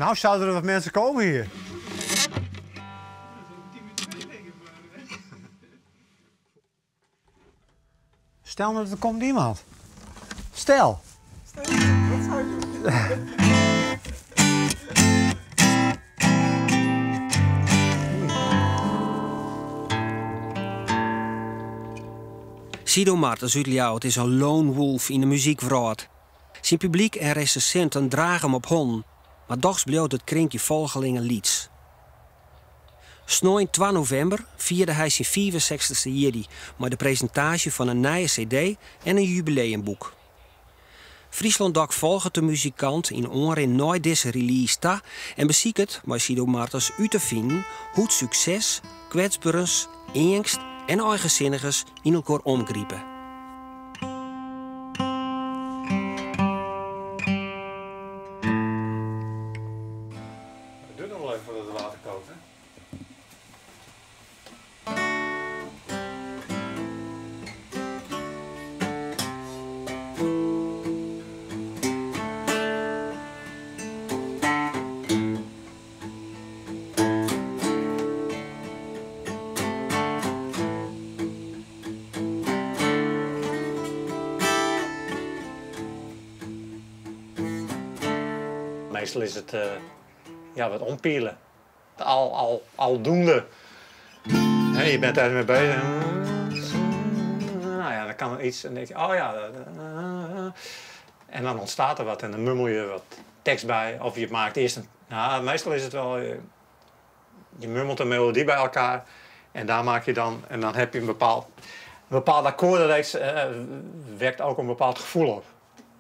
Nou zouden er wat mensen komen hier. Stel nou dat er komt iemand. Stel. Stel, wat zou je doen? Sido Martens út Ljouwert is in lone wolf yn de muzykwrâld. Syn publyk en resensinten drage him op hannen, mar dochs bliuwt it krinkje folgelingen lyts. Snein twa novimber fierde hy syn fiifensechstichste jierdei mei de presintaasje fan in nije CD en in jubileumboek. Fryslân Dok folget de muzikant yn oanrin nei dizze release ta en besiket mei Sido Martens út te finen hoe't sukses, kwetsberens, eangst en eigensinnigens yn elkoar omgripe. Het duurt nog wel even voordat het water kookt, hè? Meastal is it ja, wat ompiele. Al, al, aldoende. Hè, je bent daar mee bezig. Nou ja, dan kan er iets en dan denk je, oh ja. En dan ontstaat er wat en dan mummel je wat tekst bij. Of je maakt eerst een. Nou, meestal is het wel. Je mummelt een melodie bij elkaar. En daar maak je dan. En dan heb je een bepaald akkoordenreeks. Wekt ook een bepaald gevoel op.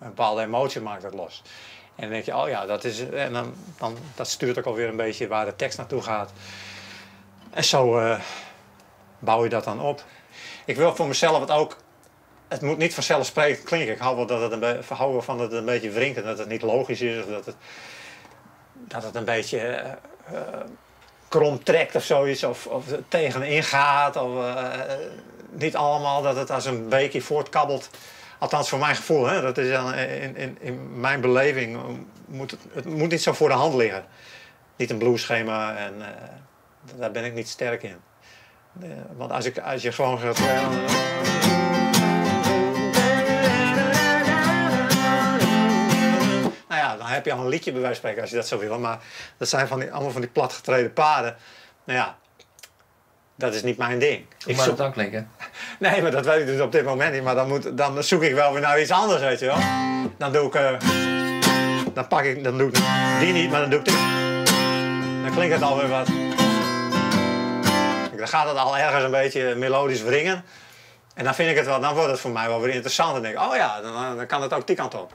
Een bepaalde emotie maakt het los. En dan denk je, oh ja, dat is. En dan dat stuurt ook alweer een beetje waar de tekst naartoe gaat. En zo bouw je dat dan op. Ik wil voor mezelf het ook. Het moet niet vanzelfsprekend klinken. Ik hou wel dat het een hou wel van dat het een beetje wringt en dat het niet logisch is. Of dat het een beetje krom trekt of zoiets. Of tegenin gaat. Of niet allemaal dat het als een beekje voortkabbelt. Althans voor mijn gevoel, hè. Dat is dan in mijn beleving. Het moet niet zo voor de hand liggen. Niet een blueschema en daar ben ik niet sterk in. Want als je gewoon gaat. Nou ja, dan heb je al een liedje bij wijze van spreken als je dat zou willen. Maar dat zijn allemaal van die platgetreden paden. Nou ja, dat is niet mijn ding. Hoe moet het dan klinken? Nee, maar dat weet ik dus op dit moment niet. Maar dan zoek ik wel weer naar iets anders, weet je wel. Dan doe ik... dan pak ik... Dan doe ik die niet, maar dan doe ik dit. Dan klinkt het alweer wat. Dan gaat het al ergens een beetje melodisch wringen. En dan vind ik het wel, dan wordt het voor mij wel weer interessant. Dan denk ik, oh ja, dan kan het ook die kant op.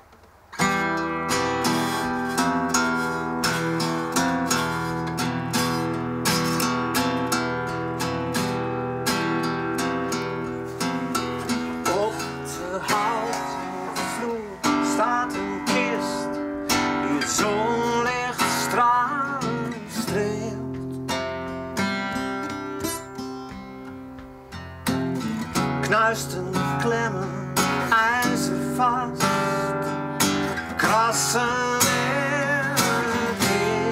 Op de houten vloer staat een kist die het zonlicht stralend streelt. Knuisten klemmen ijzer vast, krassen in het leer.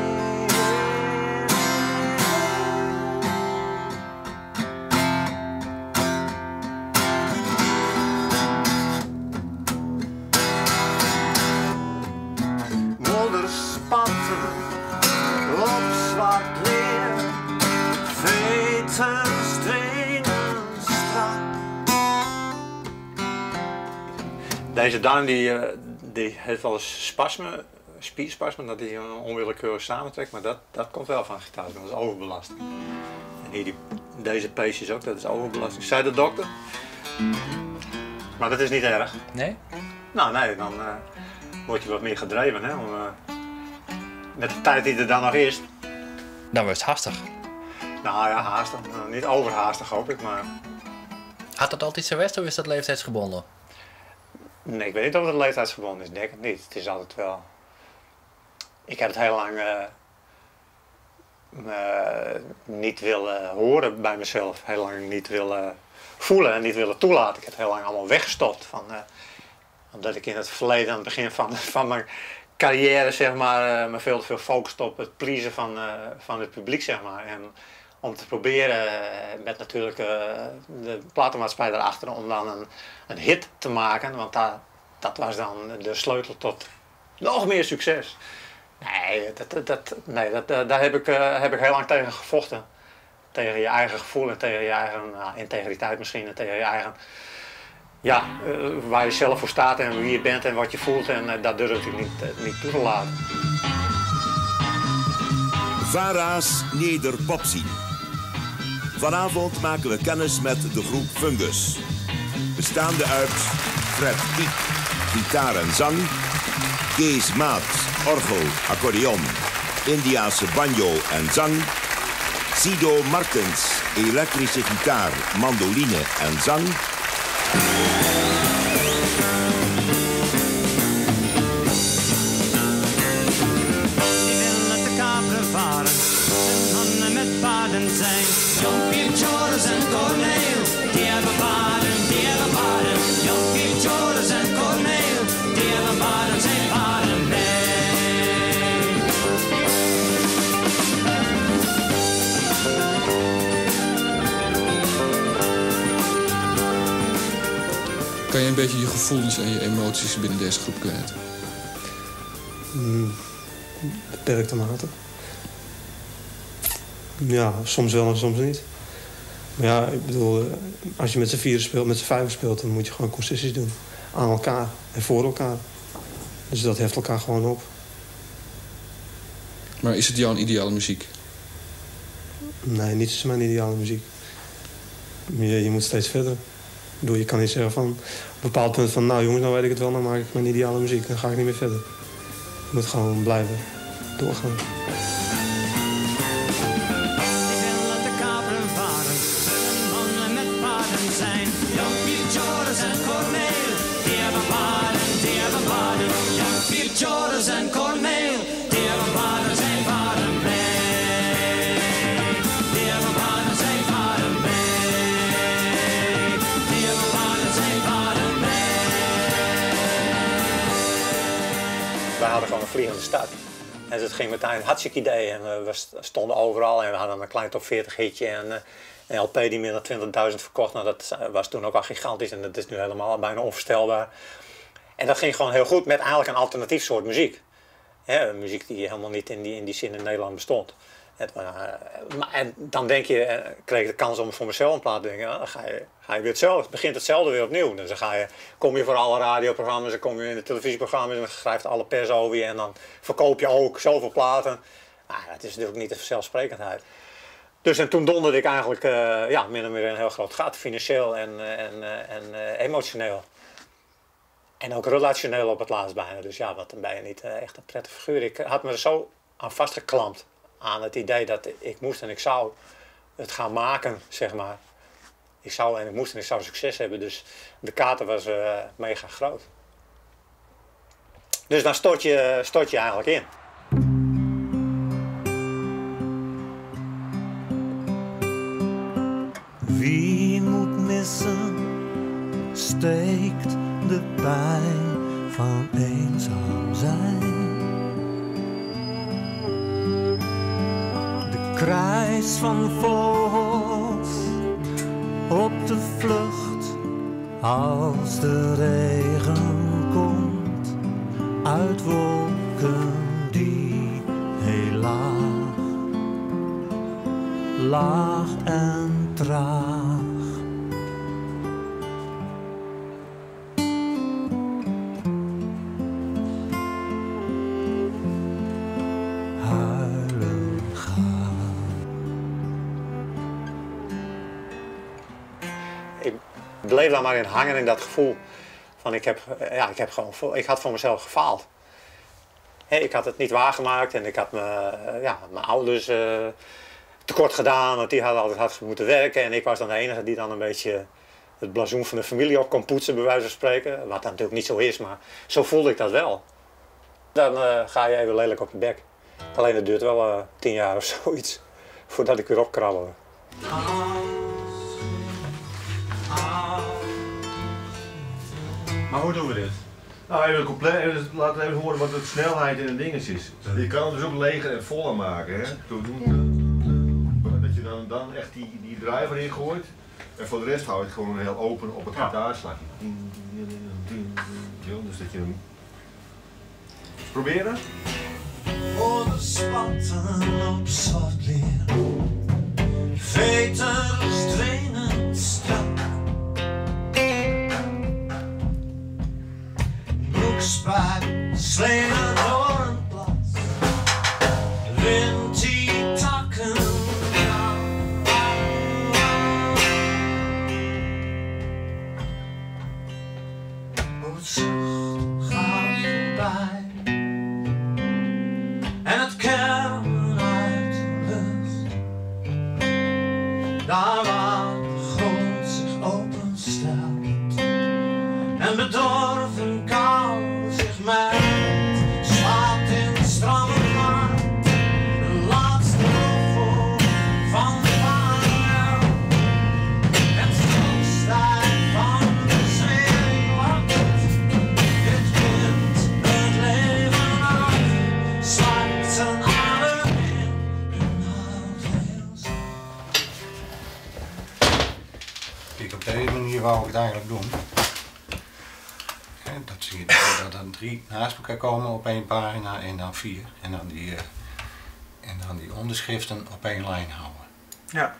Modder spatten op zwart leer, veters dringen strak. Deze duim die heeft wel eens spasmen, spierspasmen, dat hij onwillekeurig samentrekt, maar dat komt wel van gitaar, dat is overbelasting. En hier deze peesjes ook, dat is overbelasting. Zei de dokter. Maar dat is niet erg. Nee? Nou nee, dan word je wat meer gedreven. Hè, om, met de tijd die er dan nog is. Dan wordt het haastig. Nou ja, haastig. Nou, niet overhaastig hoop ik, maar... Had dat altijd zo geweest of is dat leeftijdsgebonden? Nee, ik weet niet of het leeftijdsgebonden is. Ik denk het niet. Het is altijd wel... Ik heb het heel lang niet willen horen bij mezelf. Heel lang niet willen voelen en niet willen toelaten. Ik heb het heel lang allemaal weggestopt. Van, omdat ik in het verleden, aan het begin van mijn carrière, zeg maar, me veel te veel focust op het pleasen van het publiek, zeg maar. En om te proberen, met natuurlijk de platenmaatschappij daarachter, om dan een hit te maken. Want dat was dan de sleutel tot nog meer succes. Nee, daar heb ik heel lang tegen gevochten. Tegen je eigen gevoel en tegen je eigen, nou, integriteit misschien. En tegen je eigen, ja, waar je zelf voor staat en wie je bent en wat je voelt. En dat durfde ik niet toe te laten. VARA's Nederpopscene. Vanavond maken we kennis met de groep Fungus. Bestaande uit Fred Piek, gitaar en zang. Kees Maat, orgel, accordeon, Indiase banjo en zang. Sido Martens, elektrische gitaar, mandoline en zang. Die willen te kaperen varen, zijn mannen met paarden zijn. Jan, Piet, Joris en Corneel, die hebben paarden, die hebben paarden. Jan, Piet, Joris en Corneel, die hebben paarden, zij varen mee. Kan je een beetje je gevoelens en je emoties binnen deze groep kwijt? Beperkte mate. Ja, soms wel en soms niet. Maar ja, ik bedoel, als je met z'n vieren speelt, met z'n vijven speelt, dan moet je gewoon concessies doen. Aan elkaar en voor elkaar. Dus dat heft elkaar gewoon op. Maar is het jouw ideale muziek? Nee, niets is mijn ideale muziek. Je moet steeds verder. Ik bedoel, je kan niet zeggen van op een bepaald punt van, nou jongens, nou weet ik het wel, nou maak ik mijn ideale muziek. Dan ga ik niet meer verder. Je moet gewoon blijven doorgaan. Die willen te kaperen varen, zullen mannen met paarden zijn. Jan, Piet, Joris en Corneel, die hebben paarden, die hebben paarden. Jan, Piet, Joris en Corneel, die hebben paarden, zij varen mee. Die hebben paarden, zij varen mee. Die hebben paarden, zij varen mee. Wij hadden gewoon een vliegende start. En het ging meteen een hartstikke idee. En we stonden overal en we hadden een klein top 40 hitje en een LP die meer dan 20.000 verkocht. Nou, dat was toen ook al gigantisch en dat is nu helemaal bijna onvoorstelbaar. En dat ging gewoon heel goed met eigenlijk een alternatief soort muziek. Hè, muziek die helemaal niet in die zin in Nederland bestond. En dan denk je, kreeg ik de kans om voor mezelf een plaat te denken, nou, dan ga je weer hetzelfde, het begint hetzelfde weer opnieuw. Dus dan kom je voor alle radioprogramma's, dan kom je in de televisieprogramma's en dan schrijft alle pers over je en dan verkoop je ook zoveel platen. Nou, dat is natuurlijk niet de vanzelfsprekendheid. Dus en toen donderde ik eigenlijk min of meer in een heel groot gat, financieel en emotioneel. En ook relationeel op het laatst bijna. Dus ja, want dan ben je niet echt een prettige figuur. Ik had me er zo aan vastgeklampt. Aan het idee dat ik moest en ik zou het gaan maken. Ik zou en ik moest en ik zou succes hebben. Dus de kater was mega groot. Dus dan stort je eigenlijk in. Wie moet missen, steekt de pijn van eenzaam zijn. De krijs van vogels op de vlucht als de regen komt uit wolken die heel laag, laag en traag. Huilen gaan. Ik bleef daar maar in hangen in dat gevoel van ik heb, ja, ik heb gewoon voor, ik had voor mezelf gefaald. Hè, ik had het niet waargemaakt en ik had mijn ouders tekort gedaan, want die hadden altijd hard moeten werken. En ik was dan de enige die dan een beetje het blazoen van de familie op kon poetsen, bij wijze van spreken. Wat dan natuurlijk niet zo is, maar zo voelde ik dat wel. Dan ga je even lelijk op je bek. Alleen het duurt wel 10 jaar of zoiets voordat ik weer opkrabbelde. Maar hoe doen we dit? Nou, even compleet, even, laat even horen wat de snelheid in de dinges is. Je kan het dus ook leger en voller maken, hè? Dat je dan, dan echt die, die driver ingooit. En voor de rest hou je het gewoon heel open op het gitaarslagje. Dus dat je hem... Proberen? Voor de spatten op zwart leer, veters dwingen strak. Broekspijp slingert door een plas, wind die takken Oh, het zucht gaat voorbij. En het kermen uit de lucht. Daar waar de grond zich openstelt. En bedorven kou zich mengt. Slaat in stramme maat. De laatste roffel van de vaarwel. Het stokstijf van de zwering wacht. Dit kind het leven af. Slaakt zijn adem in en huilt heel zacht. Kijk, op deze manier wou ik het eigenlijk doen. Hè, dat zie je dat dan drie naast elkaar komen op één pagina en dan vier. En dan die, en dan die onderschriften op één lijn houden. Ja.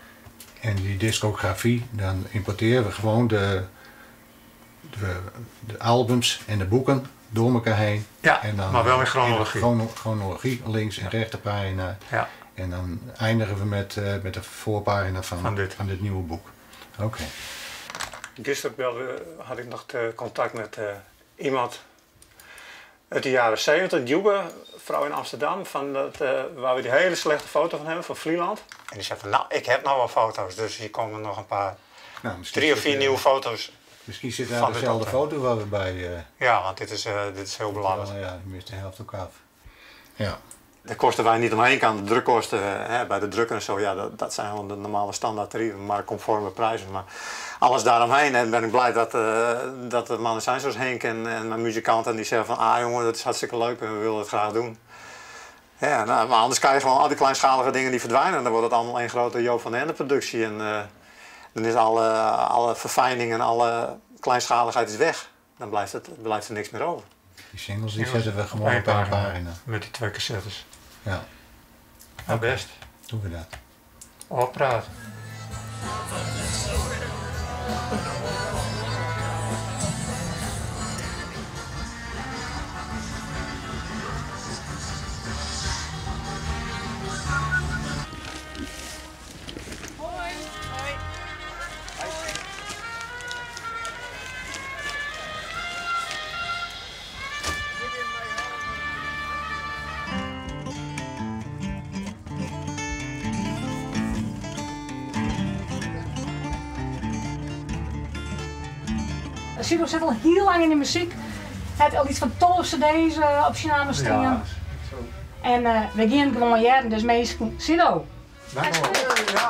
En die discografie, dan importeren we gewoon de, de, de albums en de boeken door elkaar heen. Ja, en dan, maar wel in chronologie. chronologie, links en rechterpagina. Ja. En dan eindigen we met, met de voorpagina van, Van dit. van dit nieuwe boek. Oké. Gisteren belde, had ik nog contact met iemand uit de jaren 70, Djoebe, vrouw in Amsterdam, van dat, waar we die hele slechte foto van hebben, van Vlieland. En die zei van, nou, ik heb nog wel foto's, dus hier komen nog een paar, Nou, misschien drie of zit, vier nieuwe foto's. Misschien zit daar van dit dezelfde optreden. foto waar we bij. Ja, want dit is heel belangrijk. Ja, die mist de helft ook af. Ja. De kosten waar je niet omheen kan, de drukkosten hè, bij de drukker en zo, ja, dat zijn gewoon de normale standaard tarieven, maar conforme prijzen. Maar alles daaromheen, en ben ik blij dat, dat er mannen zijn zoals Henk en mijn muzikanten die zeggen van, ah jongen, dat is hartstikke leuk en we willen het graag doen. Ja, nou, maar anders kan je gewoon al die kleinschalige dingen die verdwijnen en dan wordt het allemaal één grote Joop van den Ende productie. En dan is alle verfijning en alle kleinschaligheid is weg. Dan blijft er niks meer over. Die singles die zetten we gewoon op één pagina. Met die twee cassettes. Ja. Nou, best. Doen we dat. Oppraat. Hoi. Hoi. Sido zit al heel lang in de muziek. Hij heeft al iets van 12 cd's op zijn naam staan. Ja. En we gaan gewoon jaren, dus meestal Sido. Dank u wel. Ja.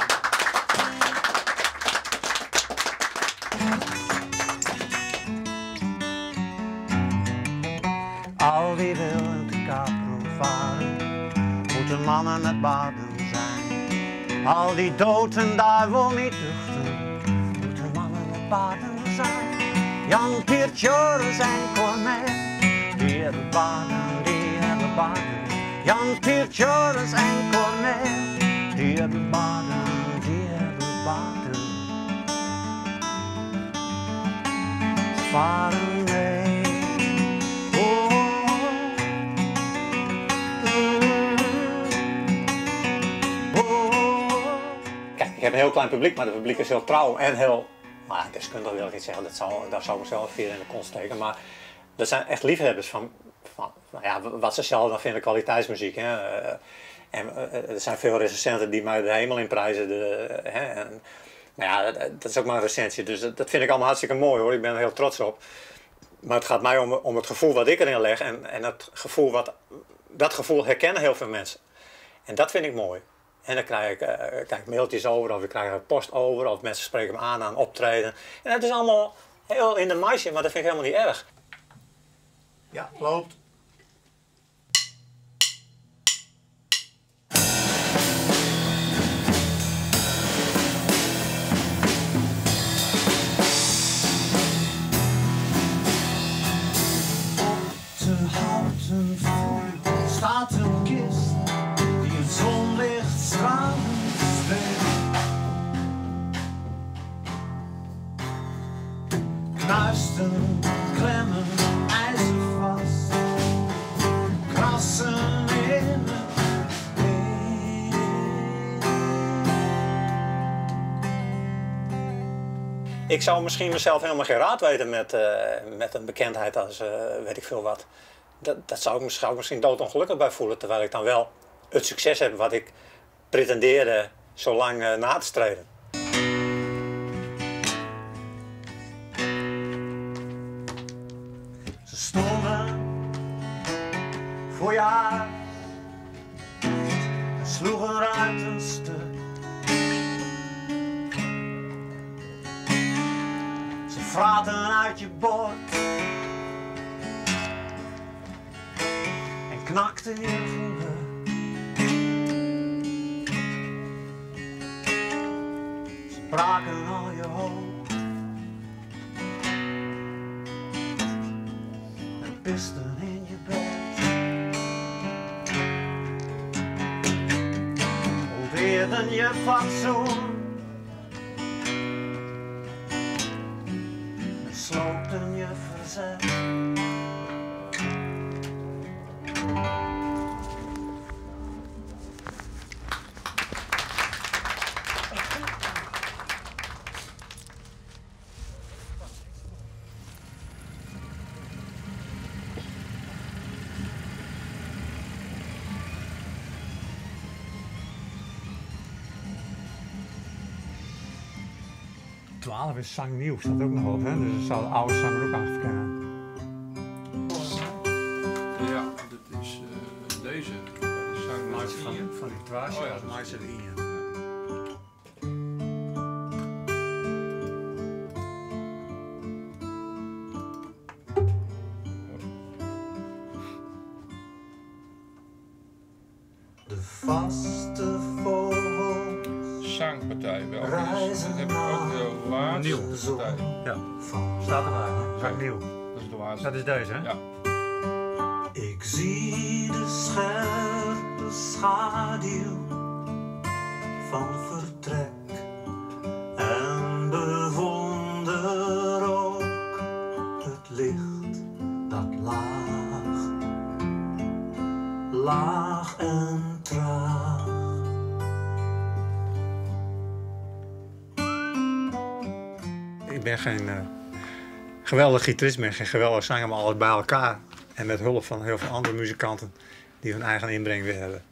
Al die willen te kaperen varen, moeten mannen met baarden zijn. Al die dood en duivel niet duchten, moeten mannen met baarden zijn. Jan, Pier, Joris en Cornel, die hebben baarden, die hebben baarden. Jan, Pier, Joris en Cornel, die hebben baarden, die hebben baarden. Ze varen mee. Oh, oh. Kijk, ik heb een heel klein publiek, maar het publiek is heel trouw en heel... Maar deskundig wil ik niet zeggen, daar zou ik mezelf veer in de kont steken. Maar dat zijn echt liefhebbers van nou ja, wat ze zelf dan vinden kwaliteitsmuziek. Hè. En er zijn veel recensenten die mij de hemel in prijzen. Maar ja, dat is ook maar een recensie. Dus dat vind ik allemaal hartstikke mooi hoor. Ik ben er heel trots op. Maar het gaat mij om het gevoel wat ik erin leg. En dat gevoel, dat gevoel herkennen heel veel mensen. En dat vind ik mooi. En dan krijg ik mailtjes over, of ik krijg post over, of mensen spreken me aan aan optreden. En dat is allemaal heel in de marge, maar dat vind ik helemaal niet erg. Ja, loopt. Op de houten vloer staat een kist die het zonlicht stralend steekt. Knuisten klemmen ijzervast, krassen in het been. Ik zou misschien mezelf helemaal geen raad weten met een bekendheid als weet ik veel wat. Dat zou ik misschien doodongelukkig bij voelen, terwijl ik dan wel het succes heb wat ik pretendeerde zo lang na te streven. Ze stonden voor je huis en sloegen ruiten stuk. Ze fraten uit je bord en knakten je geluk. Ze braken al je hoop en pisten in je bed. Ontweerden je fatsoen en sloopten je verzet. 12 is zang nieuw, staat ook nog op, hè? Dus dat zou de oude zanger ook afkennen. Ja, dat is deze. Dat is zang Maatje vier. van die twaasje Oh ja, als dat is maatje die. 4. De vaste vogels Zangpartij, welke is? Dat heb ik ook de laatste Nieuw. partij. Ja, staat erbij, hè? Zang nieuw. Dat is de laatste. Dat is deze, hè? Ja. Ik zie de scherpe schaduw van vertrek en bewonder ook het licht dat laag, laag en traag. Ik ben geen geweldige gitarist, ik ben geen geweldige zanger, maar alles bij elkaar. En met hulp van heel veel andere muzikanten die hun eigen inbreng weer hebben,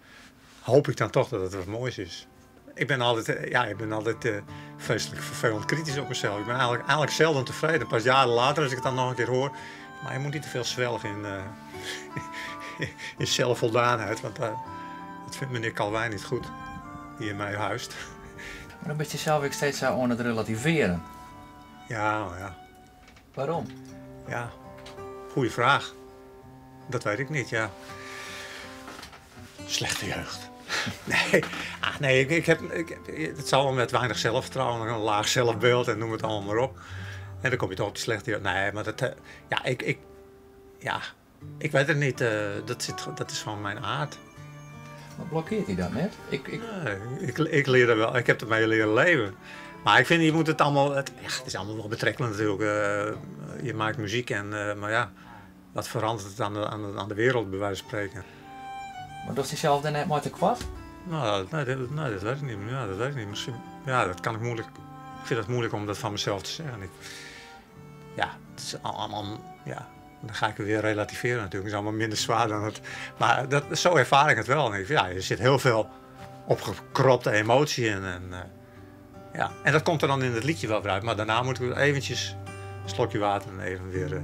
hoop ik dan toch dat het wat moois is. Ik ben altijd vreselijk vervelend kritisch op mezelf. Ik ben eigenlijk zelden tevreden. Pas jaren later, als ik het dan nog een keer hoor. Maar je moet niet te veel zwelgen in zelfvoldaanheid, want dat vindt meneer Calvijn niet goed, die in mij huist. Maar dan ben je zelf ook steeds aan het relativeren. Ja, maar ja. Waarom? Ja, goeie vraag. Dat weet ik niet, ja. Slechte jeugd. Nee, nee, het zal wel met weinig zelfvertrouwen, een laag zelfbeeld en noem het allemaal maar op. En dan kom je toch op die slechte jeugd. Nee, maar dat, ja, ik, ja, ik weet het niet. Dat is van mijn aard. Maar blokkeert hij dat net? Nee, ik leer er wel. Ik heb ermee leren leven. Maar ik vind, je moet het allemaal... Het is allemaal wel betrekkelijk natuurlijk. Je maakt muziek en... maar ja, wat verandert het aan de wereld, bij wijze van spreken. Maar doet hij zelf dan net maar te kwad? Nou, nee, nee, dat weet ik niet. Ja, dat weet ik niet. Misschien, ja, dat kan ik moeilijk... Ik vind het moeilijk om dat van mezelf te zeggen. Het is allemaal... Ja, dan ga ik het weer relativeren natuurlijk. Het is allemaal minder zwaar dan het... Maar zo ervaar ik het wel. En ik, ja, er zit heel veel opgekropte emotie in. En dat komt er dan in het liedje wel weer uit. Maar daarna moet ik eventjes een slokje water en even weer...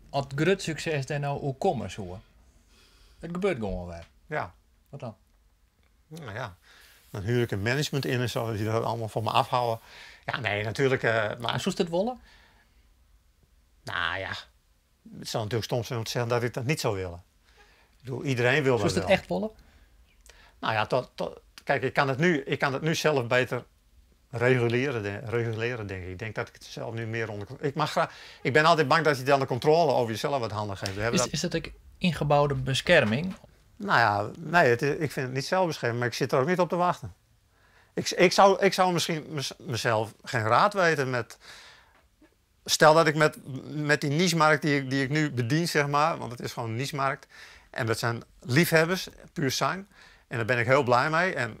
As grut sukses dêr no oer komme soe, it gebeurt gewoan wer. Ja. Wat dan? Nou ja, dan huur ik in management in en zo, die dat allemaal van me afhouden. Ja, nee, natuurlijk. Maar Soest it wolle? Nou ja, het zou natuurlijk stom zijn om te zeggen dat ik dat niet zou willen. Ik bedoel, iedereen wil dat Soest it wel. echt wolle? Nou ja, kijk, ik kan het nu zelf beter reguleren, denk ik. Ik denk dat ik het zelf nu meer onder Ik mag graag, ik ben altijd bang dat je dan de controle over jezelf wat handen geeft. We hebben Is dat dat ook ingebouwde bescherming? Nou ja, nee, ik vind het niet zelfbescherming, maar ik zit er ook niet op te wachten. Ik zou misschien mezelf geen raad weten met... Stel dat ik met die niche-markt die ik nu bedien, want het is gewoon een niche-markt. En dat zijn liefhebbers, puur zang. En daar ben ik heel blij mee. En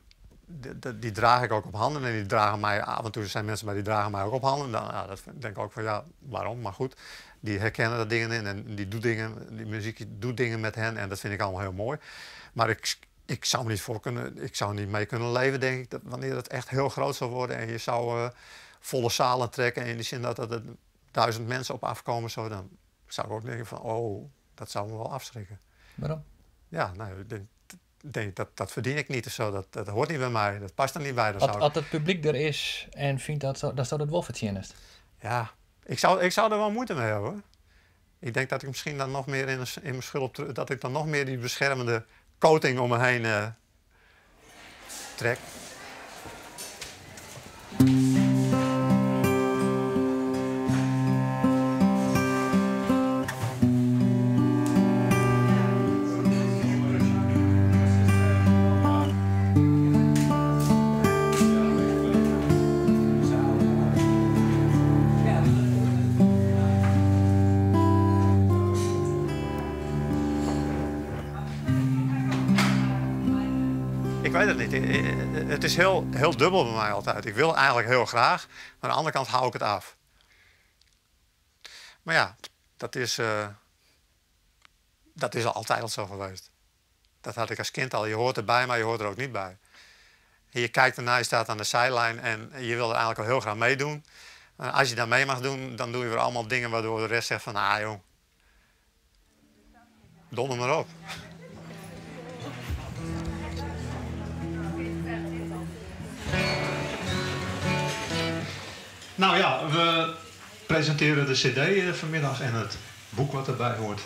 die draag ik ook op handen. En die dragen mij, af en toe zijn mensen bij die dragen mij ook op handen. Dan, ja, dat denk ik ook van, ja, waarom? Maar goed, die herkennen dat dingen in en die doet dingen, die muziek doet dingen met hen. En dat vind ik allemaal heel mooi. Maar ik zou me niet voor kunnen, ik zou niet mee kunnen leven, denk ik, dat wanneer het echt heel groot zou worden en je zou volle zalen trekken en in de zin dat er 1000 mensen op afkomen, zo, dan zou ik ook denken van, oh, dat zou me wel afschrikken. Waarom? Ja, nou, ik denk dat verdien ik niet of zo. Dat hoort niet bij mij, dat past er niet bij. Dan zou ik Als het publiek er is en vindt dat zo, dan zou dat wel verdienen. Ja, ik zou er wel moeite mee hebben, hoor. Ik denk dat ik misschien dan nog meer in mijn schulp terug, dat ik dan nog meer die beschermende coating om me heen trek. Ik weet het niet. Het is heel, heel dubbel bij mij altijd. Ik wil eigenlijk heel graag, maar aan de andere kant hou ik het af. Maar ja, dat is altijd al zo geweest. Dat had ik als kind al. Je hoort erbij, maar je hoort er ook niet bij. En je kijkt ernaar, je staat aan de zijlijn en je wil er eigenlijk al heel graag meedoen. En als je daar mee mag doen, dan doe je weer allemaal dingen waardoor de rest zegt van, ah joh, donder maar op. We presenteren de cd vanmiddag en het boek wat erbij hoort.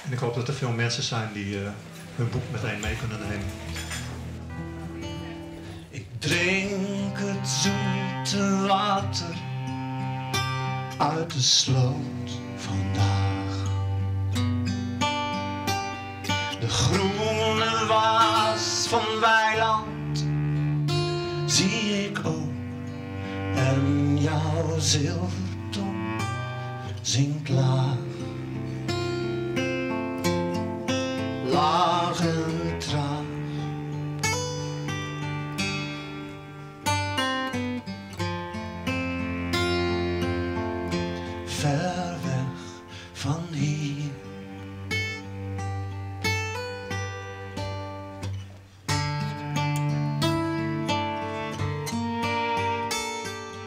En ik hoop dat er veel mensen zijn die hun boek meteen mee kunnen nemen. Ik drink het zoete water uit de sloot vandaag. De groene waas van weiland zie ik ook. En jouw zilvertong zingt laag, laag en traag. Ver weg van hier.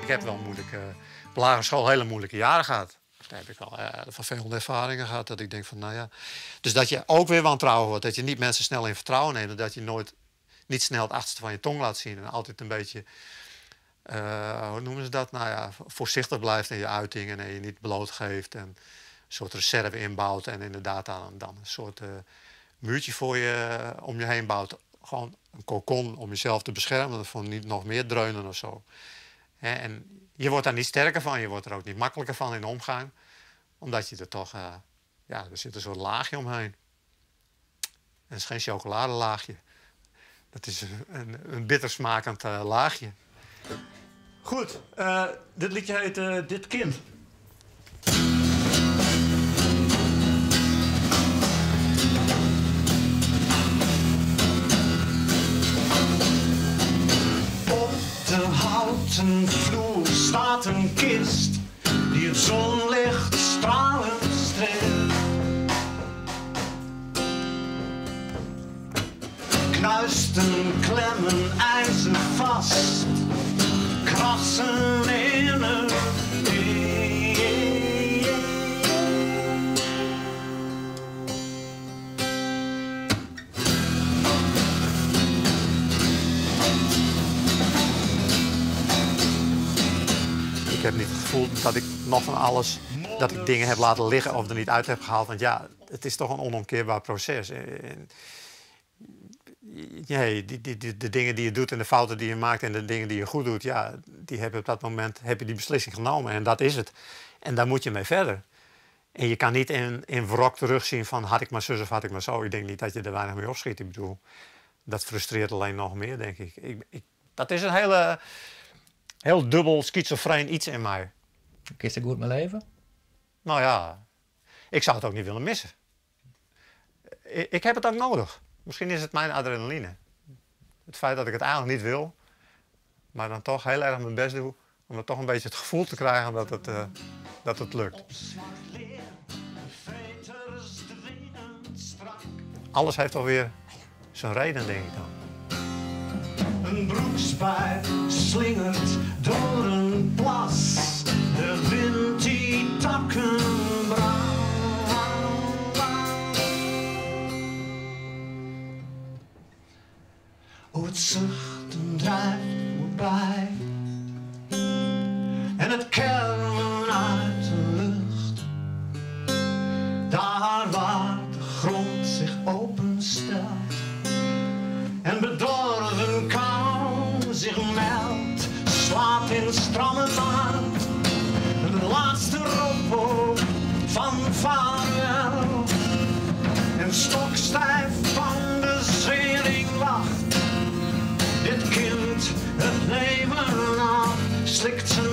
Ik heb wel moeilijke, op de lagere school hele moeilijke jaren gehad. Daar heb ik al vervelende ervaringen gehad. Dat ik denk van, nou ja. Dus dat je ook weer wantrouwig wordt. Dat je niet mensen snel in vertrouwen neemt. Dat je nooit, niet snel het achterste van je tong laat zien. En altijd een beetje, hoe noemen ze dat? Nou ja, voorzichtig blijft in je uitingen en je niet blootgeeft. En een soort reserve inbouwt. En inderdaad dan een soort muurtje voor je om je heen bouwt. Gewoon een cocon om jezelf te beschermen. Voor niet nog meer dreunen. Hè, en je wordt daar niet sterker van, je wordt er ook niet makkelijker van in de omgang. Omdat je er toch, ja, er zit een soort laagje omheen. En het is geen chocoladelaagje. Dat is een bitter smakend laagje. Goed, dit liedje heet Dit Kind. Op de houten vloer staat een kist die het zonlicht stralend streelt. Knuisten klemmen ijzer vast, krassen in het. heb niet het gevoel dat ik nog van alles, dat ik dingen heb laten liggen of er niet uit heb gehaald. Want ja, het is toch een onomkeerbaar proces. En, nee, de dingen die je doet en de fouten die je maakt en de dingen die je goed doet, ja, die heb je op dat moment heb je die beslissing genomen en dat is het. En daar moet je mee verder. En je kan niet in wrok terugzien van had ik maar zus of had ik maar zo. Ik denk niet dat je er weinig mee opschiet. Ik bedoel, dat frustreert alleen nog meer, denk ik. Dat is een heel dubbel schizofreen iets in mij. Kun je goed mijn leven? Nou ja, ik zou het ook niet willen missen. Ik heb het ook nodig. Misschien is het mijn adrenaline. Het feit dat ik het eigenlijk niet wil, maar dan toch heel erg mijn best doe om er toch een beetje het gevoel te krijgen dat het lukt. Alles heeft alweer zijn reden, denk ik dan. Een broekspijp slingert door een plas. De wind die takken brandt. Oh, het zuchten drijft voorbij. En het kermen uit de lucht. Daar waar de grond zich openstelt. En bedorven kou zich meldt. Slaat in stramme maat. De laatste roep van vaarwel. En stokstijf van de zering wacht. Dit kind het leven af, slikt zijn